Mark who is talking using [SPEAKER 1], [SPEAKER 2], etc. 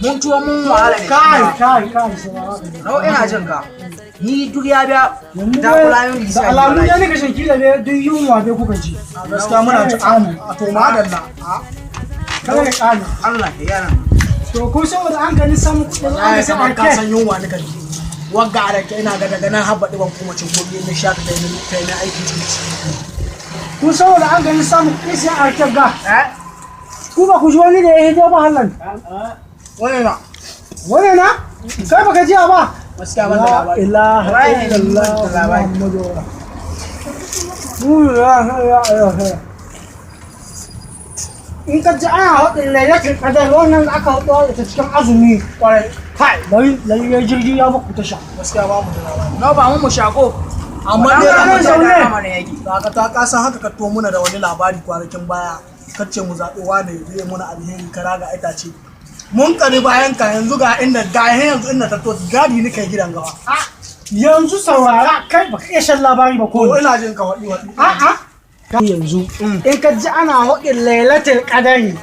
[SPEAKER 1] Mun tuwo mun wahala ne.
[SPEAKER 2] Kai, kai, kai, saurara.
[SPEAKER 1] No, ina jin ka. Ni duk ya biya
[SPEAKER 2] Yanzu
[SPEAKER 1] ta
[SPEAKER 2] dai,
[SPEAKER 1] kula min
[SPEAKER 2] da
[SPEAKER 1] lissafi
[SPEAKER 2] alamu
[SPEAKER 1] wallahi.
[SPEAKER 2] ya nika shan kila ne duk yunwa dai kuka ji.
[SPEAKER 3] Gaskiya muna ci a to madalla.
[SPEAKER 2] Kada ka ƙara.
[SPEAKER 1] Allah ya yana.
[SPEAKER 2] To ko saboda an gani samu kuɗin an
[SPEAKER 3] Wallahi
[SPEAKER 2] ga sai
[SPEAKER 3] kamar ka
[SPEAKER 2] arke.
[SPEAKER 3] san yunwa nika ji. Wagga a rake ina ga daga nan har baɗi ban kuma cin komai na sha ta yi na aiki cikin.
[SPEAKER 2] Ko saboda an gani samu kuɗin sai arke ga.
[SPEAKER 1] Eh?
[SPEAKER 2] Ku ba ku ji wani da ya hito ba hallan?
[SPEAKER 3] Wani na.
[SPEAKER 2] Wani na? Kai baka ji ba?
[SPEAKER 3] Gaskiya ban da
[SPEAKER 2] La
[SPEAKER 3] labari.
[SPEAKER 2] ilaha
[SPEAKER 1] Wallahi ban da
[SPEAKER 2] illallah
[SPEAKER 1] labari.
[SPEAKER 2] Muhammadu Rasulullah. In ka ji ana haɗin Lailatul Qadar, wannan da aka haɗu ta cikin azumi.
[SPEAKER 3] Kwarai.
[SPEAKER 2] Kai, bari lalle jirgi ya baku tasha.
[SPEAKER 3] Gaskiya ba mu da labari.
[SPEAKER 1] No, ba mu mu shago.
[SPEAKER 3] Amma
[SPEAKER 1] Wannan
[SPEAKER 3] dai
[SPEAKER 1] ranar
[SPEAKER 3] ranar
[SPEAKER 2] zaune.
[SPEAKER 1] al'amarin yake.
[SPEAKER 3] Kaka ta kasan haka ka to muna da wani labari kwanakin baya. Kace mu zaɓi wane zai muna alheri kara ga itace. Mun kari bayan ka, yanzu ga inda ga yanzu inda ta to gadi ni kai gidan gawa.
[SPEAKER 2] Yanzu saurara, kai baka iya shan labari ba
[SPEAKER 3] ko
[SPEAKER 2] ko?
[SPEAKER 3] Ina jin ka, waɗi waɗi.
[SPEAKER 2] A'a. Yanzu in ka ji ana haɗin Lailatul Qadari